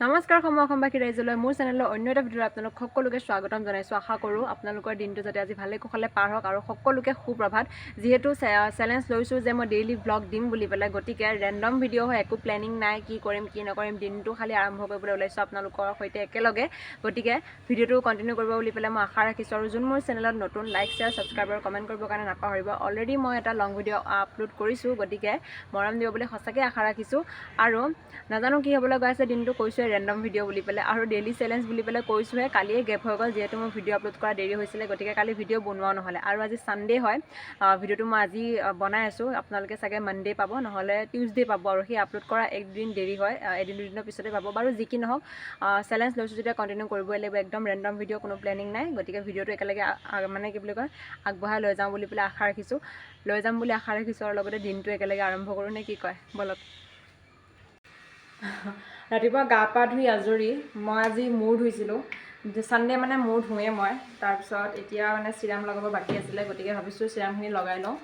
নমস্কাৰ সম অসমবাসী ৰাইজলৈ, মোৰ চেনেলৰ অন্য এটা ভিডিঅ'ত আপোনালোক সকলোকে স্বাগতম জনাইছোঁ। আশা কৰোঁ আপোনালোকৰ দিনটো যাতে আজি ভালে কুশলে পাৰ হওক আৰু সকলোকে সুপ্ৰভাত। যিহেতু চেলেঞ্জ লৈছোঁ যে মই ডেইলি ভ্লগ দিম বুলি পেলাই, গতিকে ৰেণ্ডম ভিডিঅ' হয়, একো প্লেনিং নাই, কি কৰিম কি নকৰিম। দিনটো খালি আৰম্ভ কৰিবলৈ ওলাইছোঁ আপোনালোকৰ সৈতে একেলগে। গতিকে ভিডিঅ'টো কণ্টিনিউ কৰিব বুলি পেলাই মই আশা ৰাখিছোঁ। আৰু যোন মোৰ চেনেলত নতুন, লাইক, শ্বেয়াৰ, ছাবস্ক্ৰাইব আৰু কমেণ্ট কৰিবৰ কাৰণে নাপাহৰিব। অলৰেডি মই এটা লং ভিডিঅ' আপলোড কৰিছোঁ, গতিকে মৰম দিব বুলি সঁচাকৈ আশা ৰাখিছোঁ। আৰু নাজানো কি হ'বলৈ গৈ আছে দিনটো, কৈছোঁৱে ৰেণ্ডম ভিডিঅ' বুলি পেলাই আৰু ডেইলি চেলেঞ্জ বুলি পেলাই কৈছোঁহে। কালিয়ে গেপ হৈ গ'ল, যিহেতু মোৰ ভিডিঅ' আপলোড কৰা দেৰি হৈছিলে, গতিকে কালি ভিডিঅ' বনোৱাও নহ'লে। আৰু আজি ছানডে হয়, ভিডিঅ'টো মই আজি বনাই আছোঁ। আপোনালোকে চাগে মানডে পাব, নহ'লে টিউজডে পাব। আৰু সেই আপলোড কৰা একদিন দেৰি হয়, এদিন দুদিনৰ পিছতে পাব। বাৰু যি কি নহওক, চেলেঞ্জ লৈছোঁ যেতিয়া কণ্টিনিউ কৰিবই লাগিব। একদম ৰেণ্ডম ভিডিঅ', কোনো প্লেনিং নাই। গতিকে ভিডিঅ'টো একেলগে মানে কি বুলি কয়, আগবঢ়াই লৈ যাওঁ বুলি পেলাই আশা ৰাখিছোঁ, লৈ যাম বুলি আশা ৰাখিছোঁ। আৰু লগতে দিনটো একেলগে আৰম্ভ কৰোঁ নে কি কয়? ব'লক। ৰাতিপুৱা গা পা ধুই আজৰি। মই আজি মূৰ ধুইছিলোঁ, ছানডে মানে মূৰ ধুওঁৱেই মই। তাৰপিছত এতিয়া মানে চিৰাম লগাব বাকী আছিলে, গতিকে ভাবিছোঁ চিৰামখিনি লগাই লওঁ।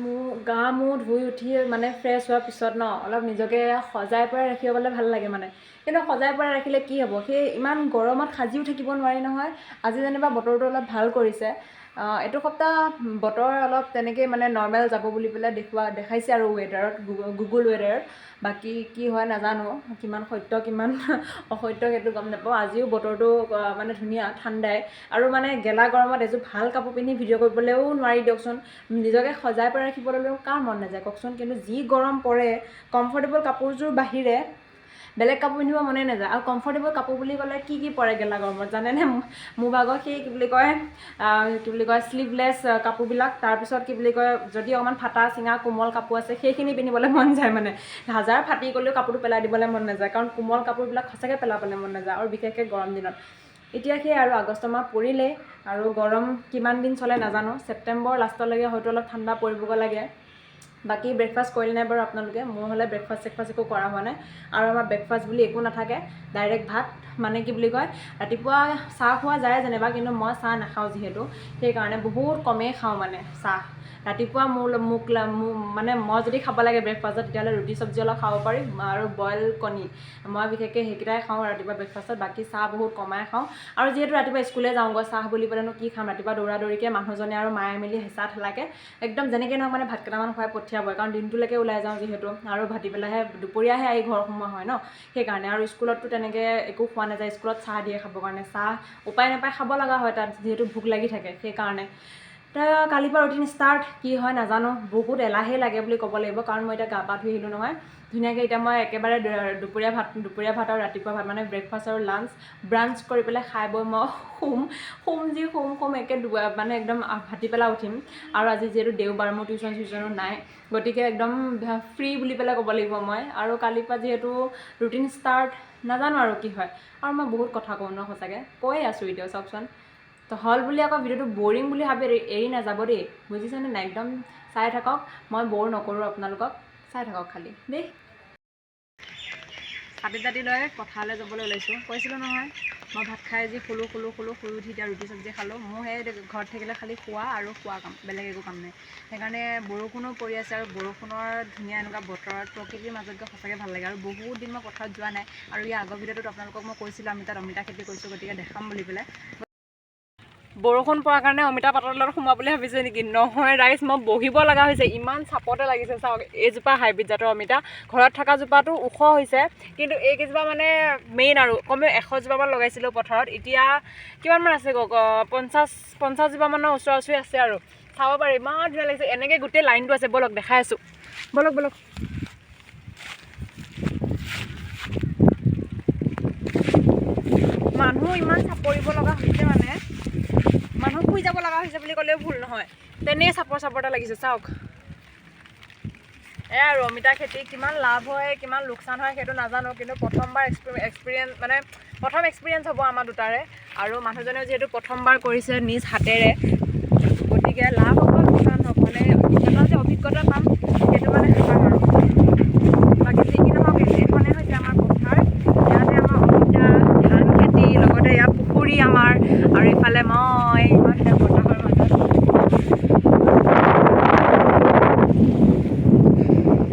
মোৰ গা মূৰ ধুই উঠি মানে ফ্ৰেছ হোৱাৰ পিছত ন অলপ নিজকে সজাই পৰাই ৰাখিব ভাল লাগে মানে। কিন্তু সজাই পৰাই ৰাখিলে কি হ'ব, সেই ইমান গৰমত সাজিও থাকিব নোৱাৰি নহয়। আজি যেনিবা বতৰটো অলপ ভাল কৰিছে। এইটো সপ্তাহ বতৰ অলপ তেনেকেই মানে নৰ্মেল যাব বুলি পেলাই দেখুওৱা দেখাইছে আৰু ৱেডাৰত, গুগল ৱেডাৰত। বাকী কি হয় নাজানো, কিমান সত্য কিমান অসত্য সেইটো গম নাপাওঁ। আজিও বতৰটো মানে ধুনীয়া, ঠাণ্ডাই। আৰু মানে গেলা গৰমত এযোৰ ভাল কাপোৰ পিন্ধি ভিডিঅ' কৰিবলৈও নোৱাৰি দিয়কচোন। নিজকে সজাই পৰাই ৰাখিবলৈও কাৰ মন নাযায় কওকচোন? কিন্তু যি গৰম পৰে, কমফৰ্টেবল কাপোৰযোৰ বাহিৰে বেলেগ কাপোৰ পিন্ধিব মনে নাযায়। আৰু কমফৰ্টেবল কাপোৰ বুলি ক'লে কি কি পৰে গেলা গৰমত জানেনে? মোৰ ভাগৰ সেই কি বুলি কয়, শ্লিভলেছ কাপোৰবিলাক। তাৰপিছত কি বুলি কয়, যদি অকণমান ফটা চিঙা কোমল কাপোৰ আছে, সেইখিনি পিন্ধিবলৈ মন যায়। মানে হাজাৰ ফাটি গ'লেও কাপোৰটো পেলাই দিবলৈ মন নাযায়, কাৰণ কোমল কাপোৰবিলাক সঁচাকৈ পেলাবলৈ মন নাযায়, আৰু বিশেষকৈ গৰম দিনত। এতিয়া সেই আৰু আগষ্ট মাহ পৰিলেই আৰু গৰম কিমান দিন চলে নাজানো। ছেপ্টেম্বৰ লাষ্টলৈকে হয়তো অলপ ঠাণ্ডা পৰিবগৈ লাগে। বাকী ব্ৰেকফাষ্ট কৰিলে নাই বাৰু আপোনালোকে? মোৰ হ'লে ব্ৰেকফাষ্ট চেকফাষ্ট একো কৰা হোৱা নাই। আৰু আমাৰ ব্ৰেকফাষ্ট বুলি একো নাথাকে, ডাইৰেক্ট ভাত। মানে কি বুলি কয়, ৰাতিপুৱা চাহ খোৱা যায় যেনিবা, কিন্তু মই চাহ নাখাওঁ যিহেতু, সেইকাৰণে বহুত কমেই খাওঁ মানে চাহ। ৰাতিপুৱা মোৰ মোক মানে মই যদি খাব লাগে ব্ৰেকফাষ্টত, তেতিয়াহ'লে ৰুটি চব্জি অলপ খাব পাৰি আৰু বইল কণী। মই বিশেষকৈ সেইকেইটাই খাওঁ ৰাতিপুৱা ব্ৰেকফাষ্টত। বাকী চাহ বহুত কমাই খাওঁ। আৰু যিহেতু ৰাতিপুৱা স্কুলে যাওঁগৈ, চাহ বুলি পেলাইনো কি খাম? ৰাতিপুৱা দৌৰা দৌৰিকৈ মানুহজনে আৰু মায়ে মিলি হেঁচা ঠেলাকৈ একদম যেনেকৈ নহওক মানে ভাত কেইটামান খুৱাই পঠিয়াবই, কাৰণ দিনটোলৈকে ওলাই যাওঁ যিহেতু, আৰু ভাটি পেলাইহে দুপৰীয়াহে আহি ঘৰ সোমোৱা হয় ন, সেইকাৰণে। আৰু স্কুলততো তেনেকৈ একো খোৱা নাযায়। স্কুলত চাহ দিয়ে খাবৰ কাৰণে, চাহ উপায় নাপায় খাব লগা হয় তাত, যিহেতু ভোক লাগি থাকে সেইকাৰণে। কালিৰ পৰা ৰুটিন ষ্টাৰ্ট, কি হয় নাজানো। বহুত এলাহেই লাগে বুলি ক'ব লাগিব, কাৰণ মই এতিয়া গা পা ধুই আহিলোঁ নহয় ধুনীয়াকৈ। এতিয়া মই একেবাৰে দুপৰীয়া ভাত আৰু ৰাতিপুৱা ভাত, মানে ব্ৰেকফাষ্ট আৰু লাঞ্চ ব্ৰাঞ্চ কৰি পেলাই খাই বৈ মই শুম শুম যি শুম শুম একে মানে একদম ভাটি পেলাই উঠিম। আৰু আজি যিহেতু দেওবাৰ, মোৰ টিউশ্যন চিউশ্যনো নাই, গতিকে একদম ফ্ৰী বুলি পেলাই ক'ব লাগিব মই। আৰু কালিৰ পৰা যিহেতু ৰুটিন ষ্টাৰ্ট, নাজানো আৰু কি হয়। আৰু মই বহুত কথা কওঁ ন সঁচাকৈ, কৈয়ে আছোঁ এতিয়া চাওকচোন। তো হ'ল বুলি আকৌ ভিডিঅ'টো বৰিং বুলি ভাবি এৰি এৰি নাযাব দেই, বুজিছেনে নাই? একদম চাই থাকক, মই ব'ৰ নকৰোঁ আপোনালোকক। চাই থাকক খালি দেই। ছাতি তাতি লৈ পথাৰলৈ যাবলৈ ওলাইছোঁ। কৈছিলোঁ নহয়, মই ভাত খাই আজি শুলোঁ শুলোঁ শুলোঁ, শুই উঠি এতিয়া ৰুটি চব্জি খালোঁ। মোৰ সেই ঘৰত থাকিলে খালি শোৱা আৰু খোৱা কাম, বেলেগ একো কাম নাই। সেইকাৰণে বৰষুণো পৰি আছে আৰু বৰষুণৰ ধুনীয়া এনেকুৱা বতৰত প্ৰকৃতিৰ মাজত গৈ সঁচাকৈ ভাল লাগে। আৰু বহুত দিন মই পথাৰত যোৱা নাই। আৰু ইয়াৰ আগৰ ভিডিঅ'টোত আপোনালোকক মই কৈছিলোঁ, আমি তাত অমিতা খেতি কৰিছোঁ, গতিকে দেখাম বুলি পেলাই। বৰষুণ পৰাৰ কাৰণে অমিতা পাতৰ তলত সোমোৱা বুলি ভাবিছে নেকি? নহয় ৰাইজ, মই বহিব লগা হৈছে, ইমান চাপতে লাগিছে। চাওক, এইজোপা হাইব্ৰিড জাতৰ অমিতা। ঘৰত থকা জোপাটো ওখ হৈছে, কিন্তু এইকেইজোপা মানে মেইন। আৰু কমেও 100 জোপামান লগাইছিলোঁ পথাৰত। এতিয়া কিমানমান আছে? 50 জোপামানৰ ওচৰা ওচৰি আছে। আৰু চাব পাৰে, ইমান ধুনীয়া লাগিছে। এনেকৈ গোটেই লাইনটো আছে। ব'লক, দেখাই আছোঁ, ব'লক ব'লক। মানুহ ইমান চাপৰিব লগা হৈছে, মানে মানুহ শুই যাব লগা হৈছে বুলি ক'লেও ভুল নহয়, তেনেই চাপৰ চাপৰ এটা লাগিছে। চাওক, এয়া আৰু অমিতা খেতি। কিমান লাভ হয়, কিমান লোকচান হয় সেইটো নাজানো, কিন্তু প্ৰথমবাৰ এক্সপিৰিয়েঞ্চ, মানে প্ৰথম এক্সপিৰিয়েঞ্চ হ'ব আমাৰ দুটাৰে। আৰু মানুহজনেও যিহেতু প্ৰথমবাৰ কৰিছে নিজ হাতেৰে, গতিকে লাভ হওক বা লোকচান হওক, মানে এটা যে অভিজ্ঞতা পাম সেইটো মানে খাটাং। আৰু বাকী যি কি নহওক, এইখনে হৈছে আমাৰ পথাৰ। ইয়াতে আমাৰ অমিতা, ধান খেতি, লগতে ইয়াত পুখুৰী আমাৰ। আৰু ইফালে মই ইমান ধুনীয়া বতাহৰ মাজত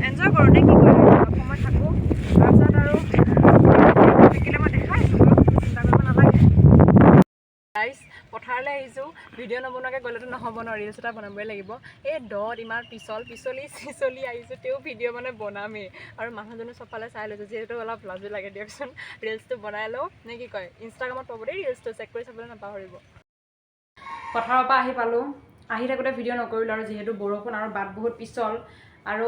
এনজয় কৰোঁ নে কি কৰিম, অলপ সময় থাকোঁ। ভিডিঅ' নবনোৱাকৈ গ'লেতো নহ'ব ন, ৰিলচ এটা বনাবই লাগিব। এই দত ইমান পিছল পিছলি চিচলি আহিছোঁ, তেওঁ ভিডিঅ' মানে বনামেই। আৰু মানুহজনো চবফালে চাই লৈছোঁ, যিহেতু অলপ লাজো লাগে দিয়কচোন। ৰিলচটো বনাই লওঁ নে কি কয়? ইনষ্টাগ্ৰামত পাব দেই ৰিলচটো, চেক কৰি চাবলৈ নাপাহৰিব। পথাৰৰ পৰা আহি পালোঁ। আহি থাকোঁতে ভিডিঅ' নকৰিলোঁ আৰু, যিহেতু বৰষুণ আৰু বাট বহুত পিছল। আৰু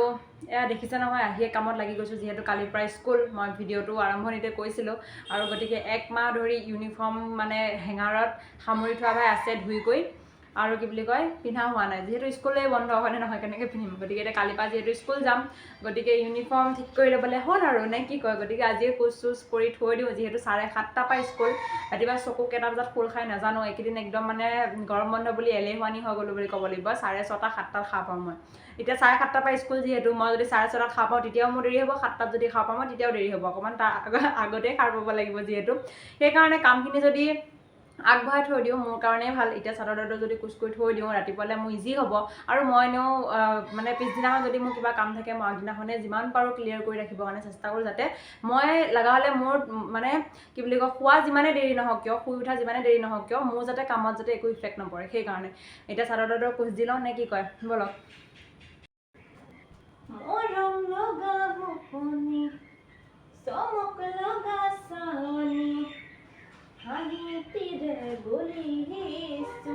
এয়া দেখিছে নহয়, আহিয়ে কামত লাগি গৈছোঁ, যিহেতু কালিৰ পৰা স্কুল। মই ভিডিঅ'টো আৰম্ভণিতে কৈছিলোঁ আৰু। গতিকে এক মাহ ধৰি ইউনিফৰ্ম মানে হেঙাৰত সামৰি থোৱা ভাই আছে ধুই কৰি আৰু কি বুলি কয়, পিন্ধা হোৱা নাই, যিহেতু স্কুলেই বন্ধ, হয়নে নহয়? কেনেকৈ পিন্ধিম? গতিকে এতিয়া কালিৰ পৰা যিহেতু স্কুল যাম, গতিকে ইউনিফৰ্ম ঠিক কৰি ল'বলৈ হ'ল আৰু, নে কি কয়? গতিকে আজিয়ে কোচ চোচ কৰি থৈ দিওঁ, যিহেতু 7:30ৰ পৰা স্কুল। ৰাতিপুৱা চকু কেইটা বজাত খোল খাই নাজানো। এইকেইদিন একদম মানে গৰম বন্ধ বুলি এলেহুৱানি হৈ গ'লোঁ বুলি ক'ব লাগিব। 6:30, 7টাত সাৰ পাওঁ মই। এতিয়া 7:30ৰ পৰা স্কুল যিহেতু, মই যদি 6:30ত সাৰ পাওঁ তেতিয়াও মোৰ দেৰি হ'ব, 7টাত যদি সাৰ পাওঁ মই তেতিয়াও দেৰি হ'ব। অকণমান তাৰ আগতেই সাৰ পাব লাগিব যিহেতু। সেইকাৰণে কামখিনি যদি আগবঢ়াই থৈ দিওঁ, মোৰ কাৰণেই ভাল। এতিয়া চাদৰ তাদৰ যদি কোচ কৰি থৈ দিওঁ, ৰাতিপুৱালৈ মোৰ ইজি হ'ব। আৰু মই এনেও মানে পিছদিনাখন যদি মোৰ কিবা কাম থাকে, মই আগদিনাখনে যিমান পাৰোঁ ক্লিয়াৰ কৰি ৰাখিবৰ কাৰণে চেষ্টা কৰোঁ, যাতে মই লগা হ'লে মোৰ মানে কি বুলি কয়, শোৱা যিমানে দেৰি নহওক কিয়, শুই উঠা যিমানে দেৰি নহওক কিয়, মোৰ যাতে কামত যাতে একো ইফেক্ট নপৰে। সেইকাৰণে এতিয়া চাদৰ তাদৰ কোচ দি লওঁ, নে কি কয়? ব'লক। মৰম লগা মুখনি, চমক লগা চাৱনি, হাঁহিটিৰে গলিছো।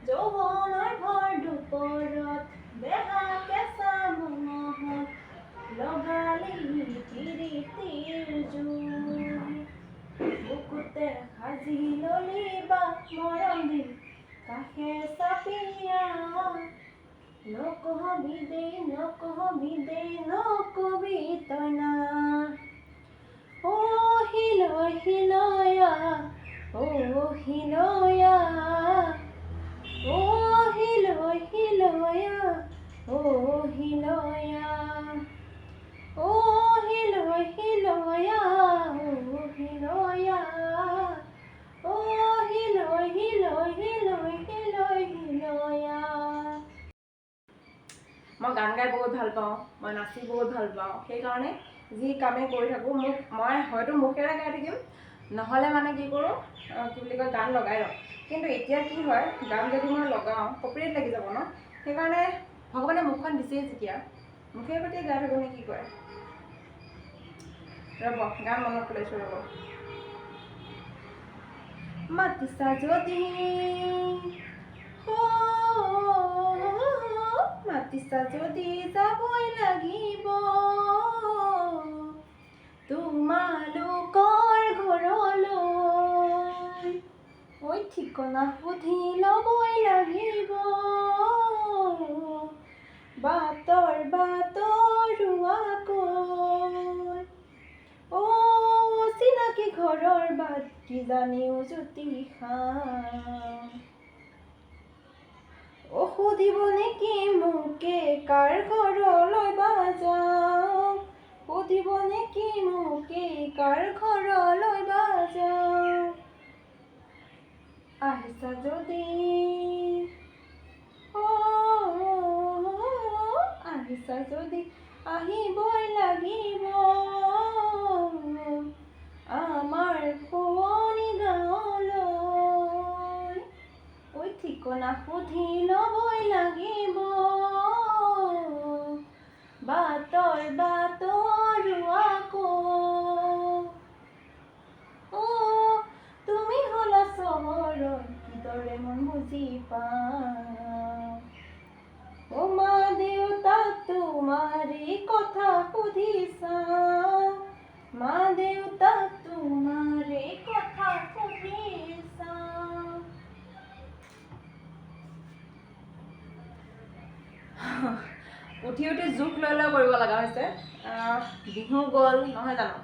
যৌৱনৰ ভৰ দুপৰত দেহা কেঁচা মঙহত লগালি পিৰিতিৰ জুই। বুকুতে সাজি ললি বা মৰম দি কাষে চাপিয়া। নকহবি দে, নকহবি দে, নকবি তই না। অ হিলয় হিলয়া, অ হিলয়া, অ হিলয় হিলয়া, অ হিলয়া, অ হিলয় হিলয়া, অ হিলয়া, অ হিলয় হিলয় হিলয় হিলয় হিলয়া। মই গান গাই বহুত ভাল পাওঁ, মই নাচি বহুত ভাল পাওঁ। সেইকাৰণে যি কামেই কৰি থাকোঁ, মোক মই হয়তো মুখেৰে গাই থাকিম, নহ'লে মানে কি কৰোঁ, কি বুলি কয়, গান লগাই লওঁ। কিন্তু এতিয়া কি হয়, গান যদি মই লগাওঁ কপিৰাইট লাগি যাব ন। সেইকাৰণে ভগৱানে মুখখন দিছেই যেতিয়া, মুখে সৈতে গাই থাকোঁ, নে কি কয়? ৰ'ব, গান মনত পেলাইছোঁ, ৰ'ব। মাতিছা যদি, অ, মাতিছা যদি যাবই লাগিব তোমালোকৰ ঘৰলৈ। ঐ ঠিকনা সুধি ল'বই লাগিব বাটৰ বাটৰুৱাকৈ। অ চিনাকি ঘৰৰ বাট কিজানি উজুতি খাম। অ সুধিব নেকি মোকে কাৰ ঘৰলৈ বা যাওঁ? সুধিব নেকি মোকে কাৰ ঘৰলৈ বা যাওঁ? আহিছা যদি, অ আহিছা যদি আহিবই লাগিব আমাৰ শুৱনি গাঁৱলৈ। ঐ ঠিকনা সুধি ল'বই লাগিব বাটৰ বাটৰুৱাকৈ। অ তুমি হ'লা চহৰৰ, কিদৰে মন বুজি পাওঁ? অ মা দেউতাক তোমাৰে কথা সুধি চাওঁ, মা দেউতাক তোমাৰে কথা সুধি চাওঁ। উঠি উঠি জোখ লৈ লৈ কৰিব লগা হৈছে। বিহু গ'ল নহয় জানো?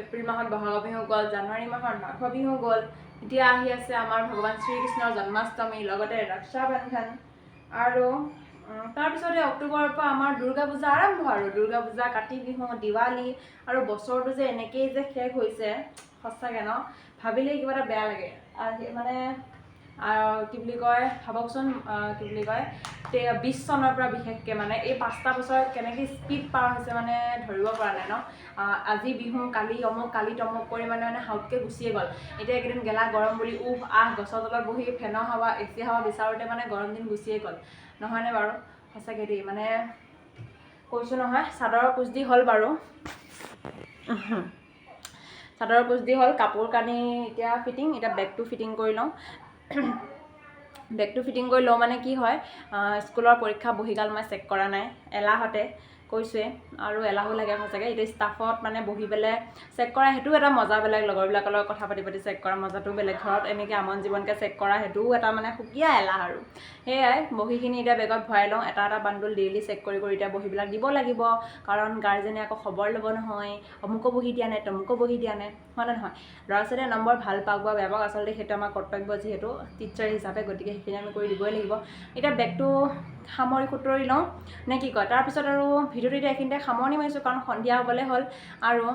এপ্ৰিল মাহত বহাগ বিহু গ'ল, জানুৱাৰী মাহত মাঘ বিহু গ'ল, এতিয়া আহি আছে আমাৰ ভগৱান শ্ৰীকৃষ্ণৰ জন্মাষ্টমী, লগতে ৰক্ষা বন্ধন আৰু তাৰপিছতে অক্টোবৰৰ পৰা আমাৰ দুৰ্গা পূজা আৰম্ভ। আৰু দুৰ্গা পূজা, কাতি বিহু, দিৱালী আৰু বছৰটো যে এনেকেই যে শেষ হৈছে, সঁচাকৈ ন, ভাবিলেই কিবা এটা বেয়া লাগে। আজি মানে আৰু কি বুলি কয়, ভাবকচোন, কি বুলি কয়, 20 চনৰ পৰা বিশেষকৈ মানে এই 5টা বছৰ কেনেকৈ স্পীড পাৰ হৈছে মানে ধৰিব পৰা নাই ন। আজি বিহু, কালি অমুক, কালি তমুক কৰি মানে মানে হাউতকৈ গুচিয়ে গ'ল। এতিয়া এইকেইদিন গেলা গৰম বুলি উহ আহ গছৰ তলত বহি ফেনৰ হাৱা, এ চি হাৱা বিচাৰোঁতে মানে গৰম দিন গুচিয়ে গ'ল, নহয়নে বাৰু? সঁচাকৈ দেই, মানে কৈছোঁ নহয়। চাদৰৰ কোচ দি হ'ল বাৰু, চাদৰৰ কোচ দি হ'ল, কাপোৰ কানি এতিয়া ফিটিং। এতিয়া বেগটো ফিটিং কৰি লওঁ। বেগটো ফিটিং কৰি লওঁ মানে কি হয়, স্কুলৰ পৰীক্ষা বহীগাল মই চেক কৰা নাই এলাহতে, কৈছোঁৱে আৰু এলাহো লাগে সঁচাকৈ। এতিয়া ষ্টাফত মানে বহি পেলাই চেক কৰা সেইটোও এটা মজা বেলেগ, লগৰবিলাকৰ লগত কথা পাতি পাতি চেক কৰা মজাটোও বেলেগ। ঘৰত এনেকৈ আমন জীৱনকৈ চেক কৰা সেইটোও এটা মানে সুকীয়া এলাহ। আৰু সেয়াই, বহীখিনি এতিয়া বেগত ভৰাই লওঁ। এটা এটা বান্দোল ডেইলি চেক কৰি কৰি এতিয়া বহীবিলাক দিব লাগিব, কাৰণ গাৰ্জেনে আকৌ খবৰ ল'ব নহয়, অমুকো বহি দিয়া নাই, তমুকো বহি দিয়া নাই, হয়নে নহয়? ল'ৰা ছোৱালীয়ে নম্বৰ ভাল পাওক বা বেয়া পাওক, আচলতে সেইটো আমাৰ কৰ্তব্য যিহেতু টিচাৰ হিচাপে, গতিকে সেইখিনি আমি কৰি দিবই লাগিব। এতিয়া বেগটো সামৰি সুতৰি লওঁ নে কি কয়? তাৰপিছত আৰু ভিডিঅ'টো এতিয়া এইখিনিতে সামৰণি মাৰিছোঁ, কাৰণ সন্ধিয়া হ'বলৈ হ'ল আৰু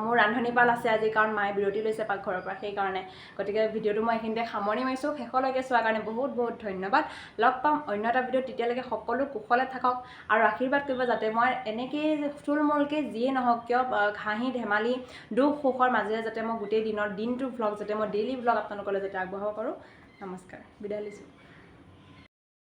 মোৰ ৰান্ধনী পাল আছে আজি, কাৰণ মায়ে বিৰতি লৈছে পাকঘৰৰ পৰা, সেইকাৰণে। গতিকে ভিডিঅ'টো মই এইখিনিতে সামৰণি মাৰিছোঁ। শেষলৈকে চোৱাৰ কাৰণে বহুত বহুত ধন্যবাদ। লগ পাম অন্য এটা ভিডিঅ'ত। তেতিয়ালৈকে সকলো কুশলে থাকক আৰু আশীৰ্বাদ কৰিব যাতে মই এনেকেই থুলমূলকৈ যিয়ে নহওক কিয়, হাঁহি ধেমালি দুখ সুখৰ মাজেৰে যাতে মই গোটেই দিনৰ দিনটোৰ ভ্লগ যাতে মই ডেইলি ভ্লগ আপোনালোকলৈ যাতে আগবঢ়াব পাৰোঁ। নমস্কাৰ, বিদায় লৈছোঁ।